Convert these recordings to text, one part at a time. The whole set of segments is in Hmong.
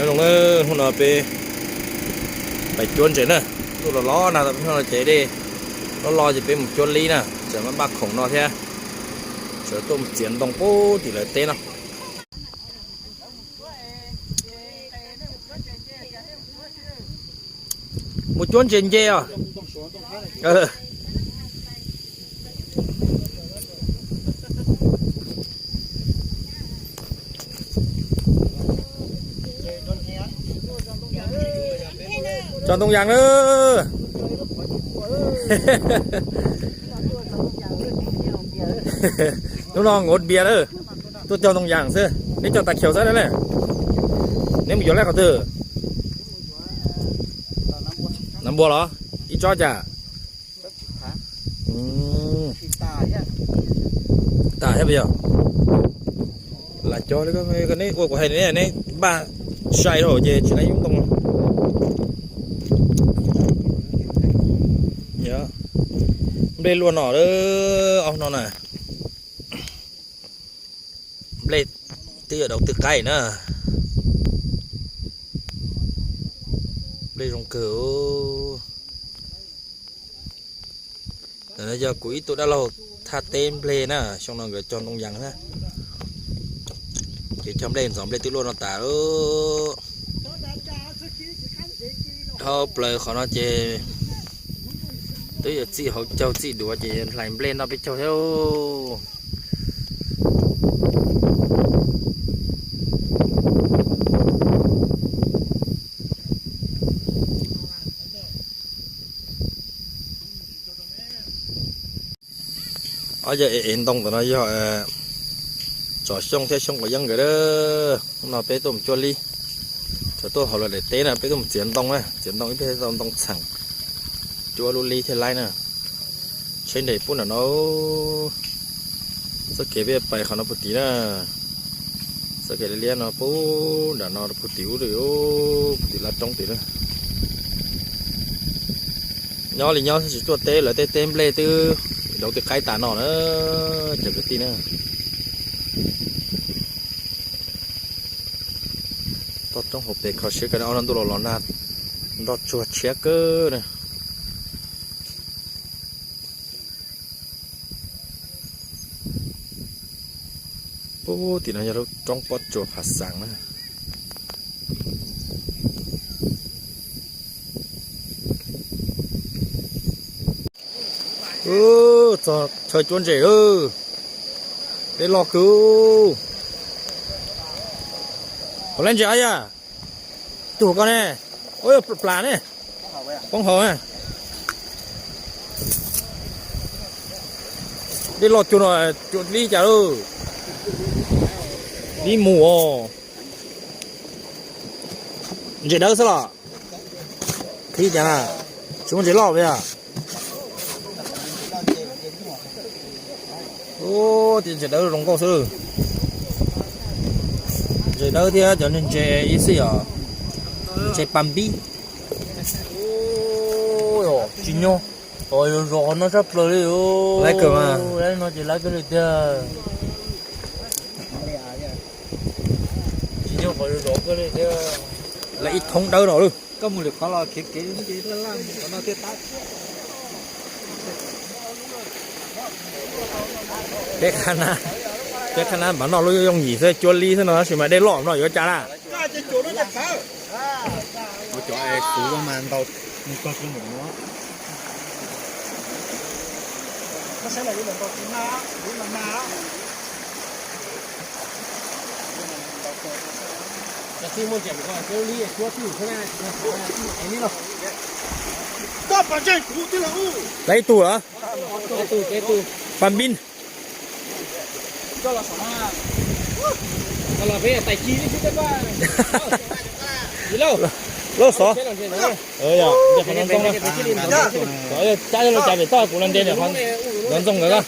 Zoo na, hnub no peb pais cuab ntses na, ntuj los los nag, hnub no ces dej los los ces peb mus cuab lib na, tseem maj maj khoom no thiab, tseem tuaj mus txiav ntoo pub tim lawv teb no. Mus cuab ntses nce os. Cog ntoo yas na. Hnub no nkawd npias lawm, tuaj cog ntoo yas xwb. Neb cog tas khiaus xwb na. Neb mus yuav lawm qhov twg? Nov npua los? Ib tsob cas? Tas thiab puas yog? Lam cog li neb ua kuv hais, neb npaj sai rau ces tsis tau yub ntoo. Nplej luaj no, ob no na. Nplej twb yuav daus twb qaib na. Nplej zoo kawg. Yog kuv ib tug dab laug thaj teb nplej na, xyoo no nkawd cog ntoo yas na. Ces cog nplej ntxov, nplej twb luaj no tas. Dhau plaws qhov no ces twb yuav txij hauv caug txij duav ces hlais nplej noj peb caug thiab. Ob yawg ev ntoo ntawm no yog Tsom Xyooj thiab Xyoob Quav Yeeb nkawd. Hnub no peb tuaj mus cuab lib, tseem tuaj hauv lawv daim teb na, peb tuaj mus txiav ntoo na, txiav ntoo ib pliag tau ntoo txheem, cuab lub lib thiaj laib na. Tsheb nres pub nram no. Txoj kev peb pais qhov no puag tim na, txoj kev liab liab no pub nram no puag tim ub, puag tim laj roob tim na. Nyob li nyob tsis tuaj teb lawv tej teb nplej twb daus twb qaib tas no na, cov kwv tij na. Toj roob hauv pes kho siab kawg, ob hnub no ntuj los los nag, nroj tsuag tshiab kawg na. Pub tim no yog lub roob pob tsuas Phav Xeem na. Txog chaw cuab ntses lawm. Dej loj kawg. Puas laib ntses os yaj? Tug koj ne? Ua yog plas ne, poob hauv ne. Dej loj cuag no, cuag lib cas lauj? Lib mus os. Ntses dawb xwb los? Qhib cas na? Tsis muaj ntses loj yog? Ntses dawb zoo nkauj xwb. Ntses dawb thiab cov ntses ib xwb os. Ntses pas npib. Tsis nyuaj, qhov zov zov qhov no tshaj plaws li. Laib kawg mas. Laib no ces laib kawg li tiag. Tsis nyuaj qhov zov zov kawg li tiag. Laib ib thoob dawb no lawm. Koj mus lwm qhov los khiav kev laj laj mus qhov no thiaj tab. Peb qhab na, peb qhab na mam noj lub yooj yim xwb, cuab lib xwb no tab sis mas dej loj no yuav cas na. Ua cov es kuv mas ntau, ntau kawg mus no. Laib ib tug lawm. Pas npib. Lauj xov. Cab los cas pem toj kuv los nte ntawm ntxoog nkawd ko.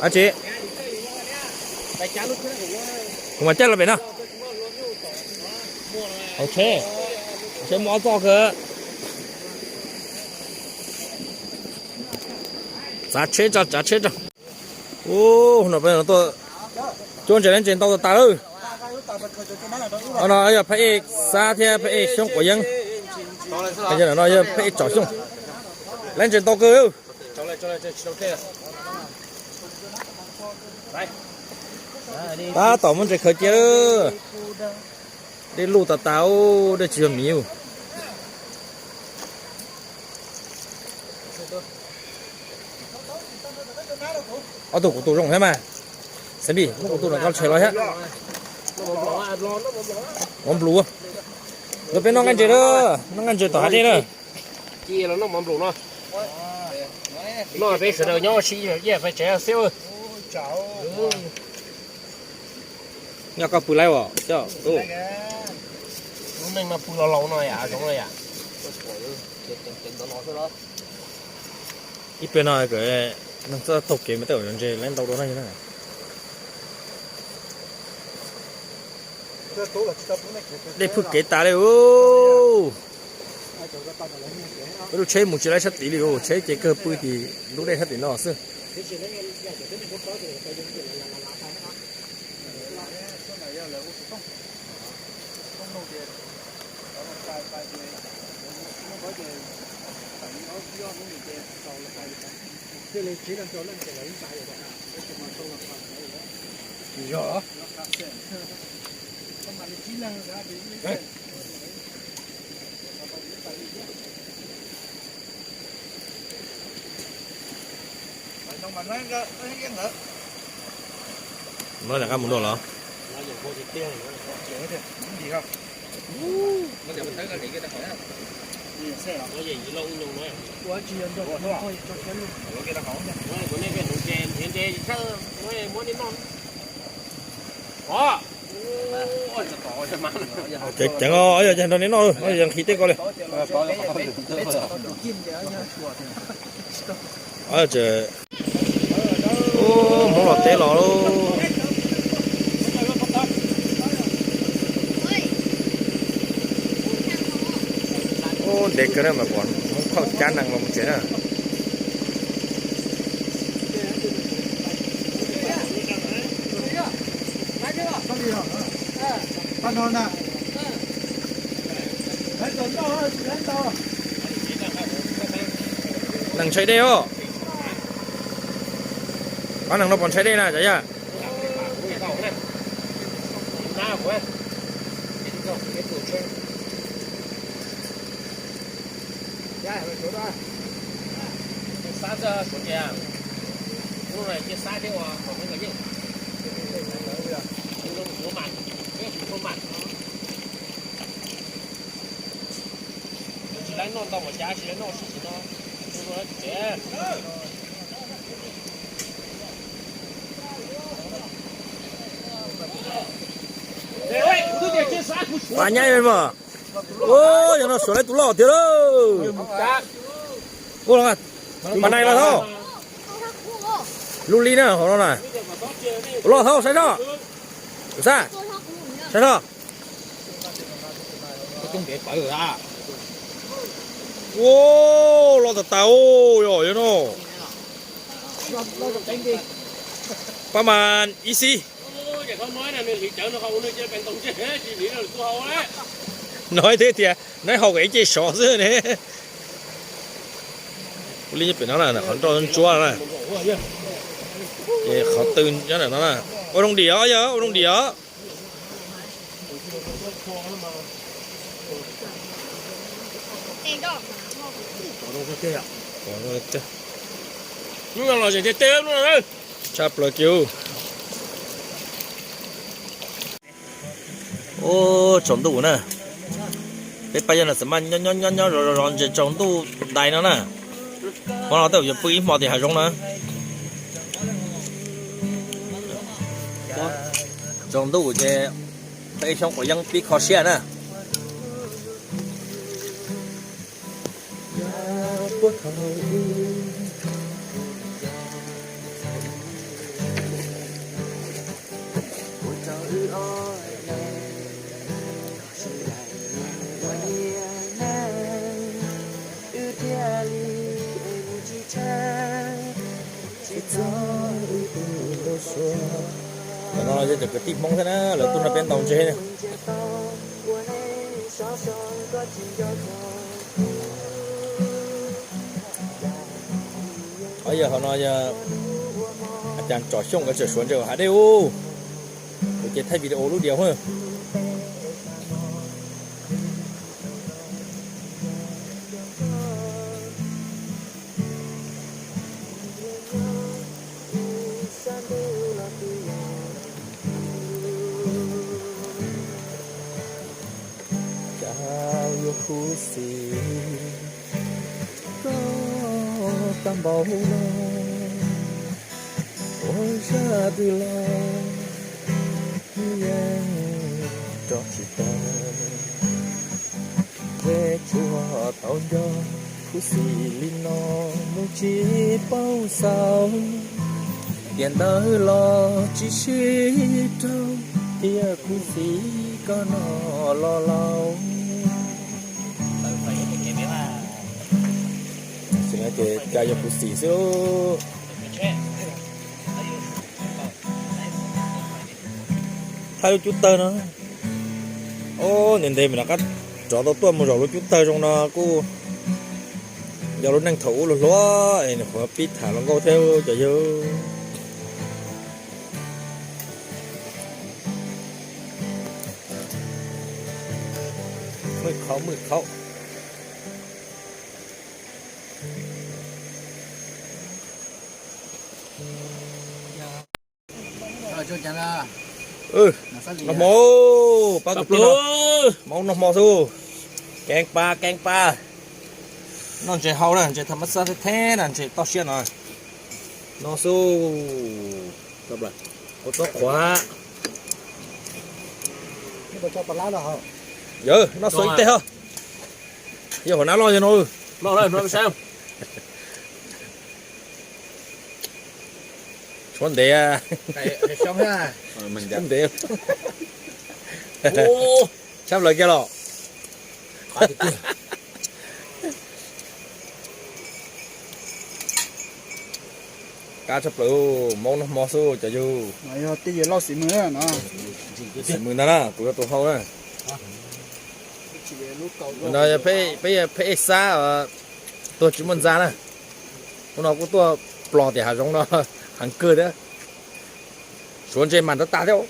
Tsis, kuv mam cab los pem no. Hauv tsheb, tsheb muaj ob txoj kawg. Tsav tsheb tso, tsav tsheb tso. Ub, no peb tuaj cuab ntses, lawv ntses ntau tas tas lawm. No yog Phaj Ej Xab thiab Phaj Ej Xyoob Quav Yeeb. No yog Phaj Ej Tsom Xyooj. Lawv ntses ntau kawg. Tab tom muaj ntses khaws cia. Dej luj tas tas, dej tsis yog miv. Ob tug kuv tus zoo thiab mas. Xav npij muab kuv tus no koj tshais los thiab. Ua nplus. Los peb noj nqaij ntses na, noj nqaij ntses tom hav dej na. Cia los noj mov nplus no. Noj peb sawv daws nyob ua si, cia peb tsev xwb. Nyob koj pw laib os coj. Lub neej no pw los laus no yam zoov no yam. Ib pliag no neeg txawj taug kev mas tej zaum yuav ntses laib ntau dua no na. Dej phwj kev tas li. Peb lub tsheb mus tsis laib sab tid li, tsheb ces kawg pw tim lub dej sab tim no xwb. No rov qab mus dua los? Ceev ceev os, yog nrog nej noj, yog nqhis tej ko li. Hmoob los teb los lauj. Ub, ntev kawg na, mas pom Hmoob thauj cab nees los mus tsev na. Nees ntshai dej os. Pab nees no pom ntshai dej na cov yawg. Tsis laib noj ntau mas cav, tsis laib noj sib tsis no. Pab nyaib mas. Ua, yog no suav laib tus loj tiag lauj. Ua, mas nais los thaub. Lub li na hauv no na. Tus loj thaub saib soj. Tus sab. Saib soj. Ua, loj tas tas, yog no. Pab mas ib xib. No thiab tias neb haus ib ce sov xwb ne. Ua li pem no na, qhov nroj ntsuab na. Ces qhov twg nyob ntawm no na. Ua zoo dim os, yog ua zoo dim os. Hnub no los zeem tiag tiag. Tshaj plaws kiag. Ub, tsaus ntuj na. Peb pab yawg no txawm maj nyob nyob nyob zov zov ntses tsaus ntuj ntais no na. Hmo no tej zaum yuav pw ib hmo tim hav zoov na. Tsaus ntuj ces peb xyoob quav yeeb pib kho siab na. Qhov no yog cov kwv tij Hmoob thiab na, lawv tuaj nrog peb ntaus ntses na. Qhov yog hauv no yog a cas tsom xyooj nkawd tseem suav ntses hav dej ub. Kuv ces thaij video lub diav. Cas yuav khuv xim koj tag npaum no, ua zaj twg los yeej rov tsis tau. Ntshe tsuas tau nco khuv xim li no mus tsis paub xaus. Tiam ntawd los tsis sib raug, thiab khuv xim koj no los laus. Ces cas yog khuv xim xwb. Thaij lub cub tawg no. Ntev ntev mas rov qab rov tau tuaj mus zaum lub cub tawg zoo no kuj yog lub neej thaum ub luag hluas es nws qhuav pib tham hluas nkauj thiab cov yawg. Mwj khaub mwj khaub. Noj hmo, pab kwv tij, hmoob noj hmo xwb. Keeb pab keeb pab. Noj ntses hau na, ntses tham mab xab theb theb na, ntses toj siab no. No xwb. Ua txob qhuav. Yawg, noj xo ib teg ho. Yog hauv nab loj yog no. Tshuav ntev. Ntev. Tshab plaws kiag los. Qab tshaj plaws, hmoob noj hmo xwb cov yug. Xim Mws ntag na, kuv yog tus hau na. No peb, peb ej Xab tuag tsis muaj ntxa na. Hnub no kuj tuaj plos tias hav zoov no heev kawg thiab. Suav ntses mas nrov tas thiab.